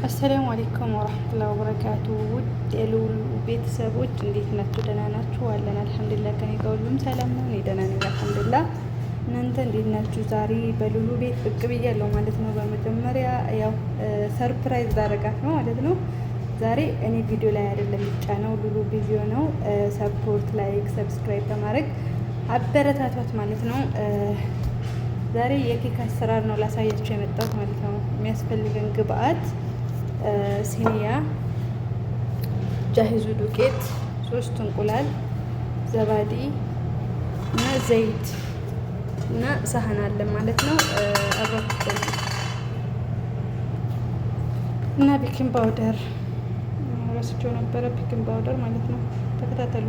السلام عليكم ورحمة الله وبركاته። ውድ የልዑል ቤተሰቦች እንዴት ናችሁ? ደህና ናችሁ? አለን الحمد لله። ከኔ ጋር ሁሉም ሰላም ነው። እኔ ደህና ነኝ الحمد لله። እናንተ እንዴት ናችሁ? ዛሬ በሉሉ ቤት ብቅ ብያለሁ ማለት ነው። በመጀመሪያ ያው surprise ላደርጋት ነው ማለት ነው። ዛሬ እኔ ቪዲዮ ላይ አይደለም የሚጫነው፣ ሉሉ busy ነው። Support፣ like፣ subscribe በማድረግ አበረታቷት ማለት ነው። ዛሬ የኬክ አሰራር ነው ላሳያችሁ የመጣሁት ማለት ነው። የሚያስፈልገን ግብአት ሲኒያ፣ ጃሂዙ ዱቄት፣ 3 እንቁላል፣ زبادي እና ዘይት እና ሳህን አለ ማለት ነው። አብራችሁ እና baking powder ረስቼው ነበረ። Baking powder ማለት ነው። ተከታተሉ።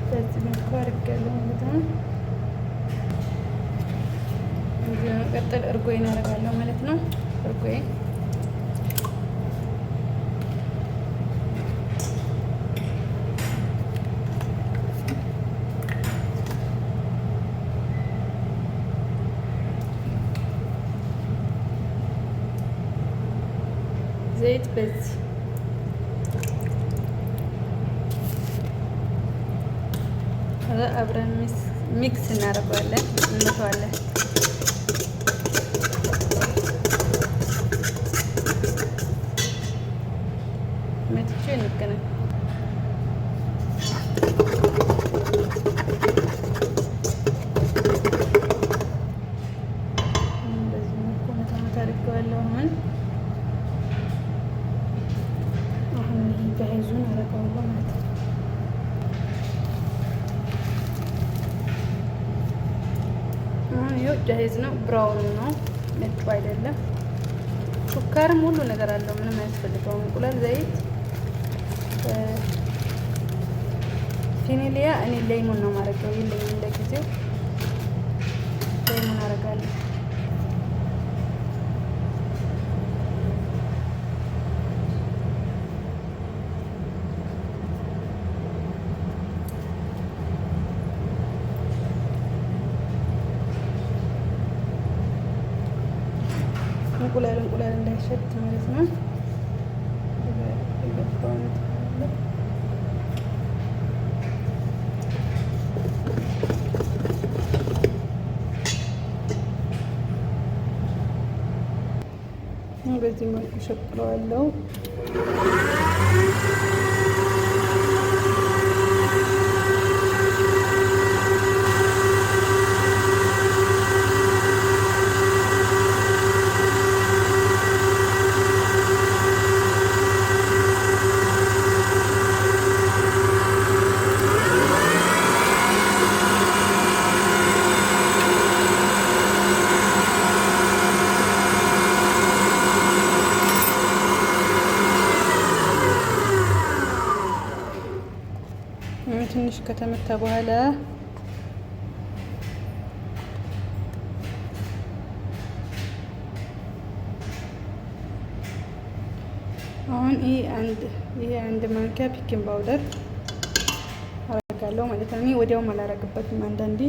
በዚህ መልኩ አድርጌያለሁ ማለት ነው። እዚህ በመቀጠል እርጎዬን አደርጋለሁ ማለት ነው። እርጎዬን ዘይት በዚህ ከዛ አብረን mix እናደርገዋለን፣ እንመተዋለን። መትቼ እንገናኝ። በዚህ መልኩ መታ መታ አድርገዋለሁ። አሁን ይሄ ጃሂዙን አደርገዋለሁ ማለት ነው። አሁን ይኸው جاهز ነው። Brown ነው፣ ነጩ አይደለም። سكر ም ሁሉ ነገር አለው። ምንም አያስፈልገውም። እንቁላል፣ ዘይት፣ ፊኒሊያ። እኔ ليمون ነው ማድረገው፣ የለኝም ለጊዜው ليمون አደርጋለሁ። እንቁላል እንቁላል እንዳይሸት ማለት ነው። በዚህ መልኩ ሸቅለዋለሁ። ትንሽ ከተመታ በኋላ አሁን ይሄ አንድ ማንኪያ baking powder አረጋለሁ ማለት ነው። እኔ ወዲያውም አላረግበትም አንዳንዴ።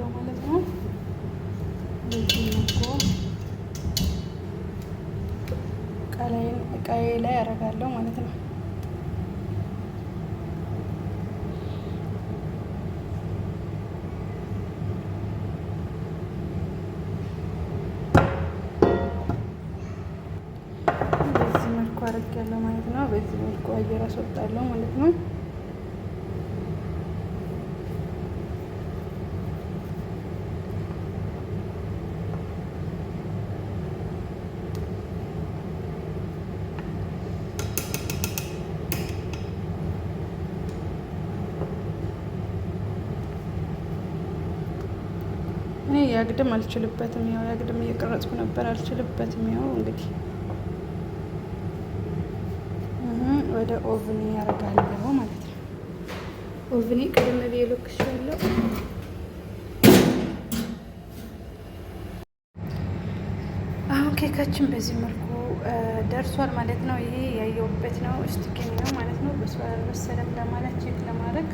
አደርጋለሁ ማለት ነው። በዚህ መልኩ እቃዬ ላይ አደርጋለሁ ማለት ነው። በዚህ መልኩ አደርጋለሁ ማለት ነው። በዚህ መልኩ አየር አስወጣለሁ ማለት ነው። እኔ ያግድም አልችልበትም። ያው ያግድም እየቀረጽኩ ነበር፣ አልችልበትም። ያው እንግዲህ ወደ oven ያደርጋለሁ ማለት ነው። oven ኤ ቀደም ብዬ ለኩሻለሁ። አሁን ኬካችን በዚህ መልኩ ደርሷል ማለት ነው። ይሄ ያየሁበት ነው ስቲኪኒ ነው ማለት ነው። በስሏል አልበሰለም ለማለት check ለማድረግ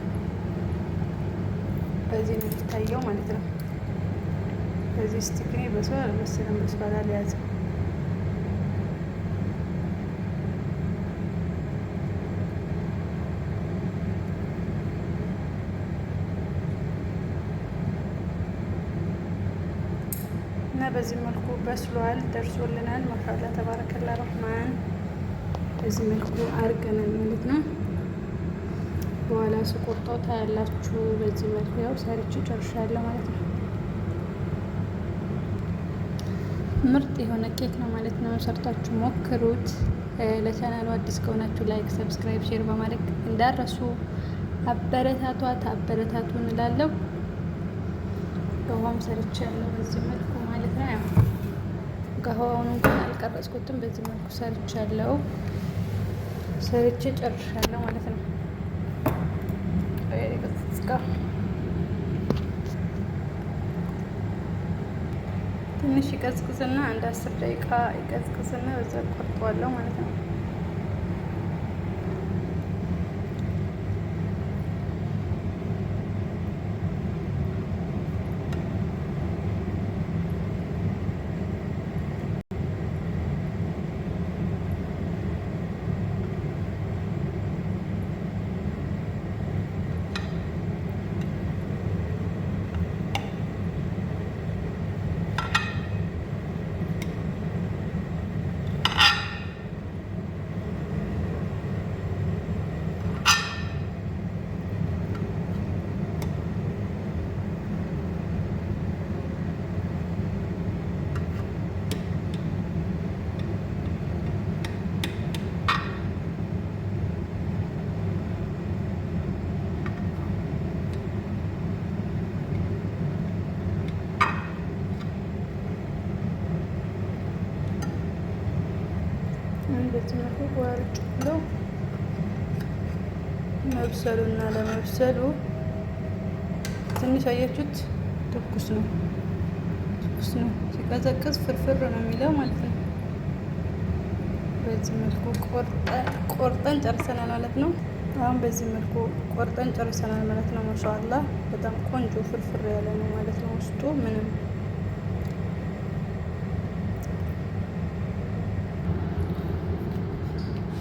በዚህ ነው የሚታየው ማለት ነው። በዚህ ስቲኪኒ በስሏል አልበሰለም፣ በስሏል አልያዘም። እና በዚህ መልኩ በስሏል፣ ደርሶልናል። ማሻአላ ተባረከላ ረህማን። በዚህ መልኩ አድርገናል ማለት ነው። በኋላ ስቆርጠው ታያላችሁ። በዚህ መልኩ ያው ሰርቼ ጨርሻለሁ ማለት ነው። ምርጥ የሆነ ኬክ ነው ማለት ነው። ሰርታችሁ ሞክሩት። ለቻናሉ አዲስ ከሆናችሁ like፣ subscribe፣ share በማድረግ እንዳረሱ አበረታቷት፣ አበረታቱ እንላለሁ። በውሃም ሰርቻለሁ በዚህ መልኩ ማለት ነው። ያው قهوة ውን እንኳን አልቀረጽኩትም። በዚህ መልኩ ሰርቻለሁ፣ ሰርቼ ጨርሻለሁ ማለት ነው። ትንሽ ይቀዝቅዝና አንድ 10 ደቂቃ ይቀዝቅዝና በዛ ቆርጠዋለሁ ማለት ነው። በዚህ መልኩ ቆራርጬዋለሁ። መብሰሉና ለመብሰሉ ትንሽ አያችሁት፣ ትኩስ ነው፣ ትኩስ ነው። ሲቀዘቅዝ ፍርፍር ነው የሚለው ማለት ነው። በዚህ መልኩ ቆርጠን ጨርሰናል ማለት ነው። አሁን በዚህ መልኩ ቆርጠን ጨርሰናል ማለት ነው። ማሻአላ በጣም ቆንጆ ፍርፍር ያለ ነው ማለት ነው። ውስጡ ምንም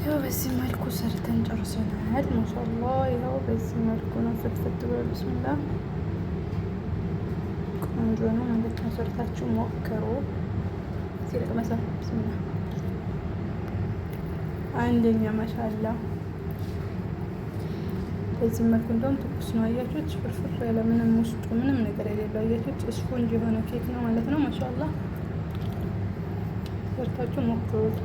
ያው በዚህ መልኩ ሰርተን ጨርሰናል። ማሻአላ ይኸው በዚህ መልኩ ነው ፍትፍት ብሎ ብስሚላ ቆንጆ ነው ማለት ነው። ሰርታችሁ ሞክሩ። ሲልቅ መሳ ብስሚላ አንደኛ ማሻአላ። በዚህ መልኩ እንደውም ትኩስ ነው አያችሁት፣ ፍርፍር ያለ ምንም ውስጡ ምንም ነገር የሌለው አያችሁት፣ ስፖንጅ የሆነ ኬክ ነው ማለት ነው። ማሻአላ ሰርታችሁ ሞክሩት።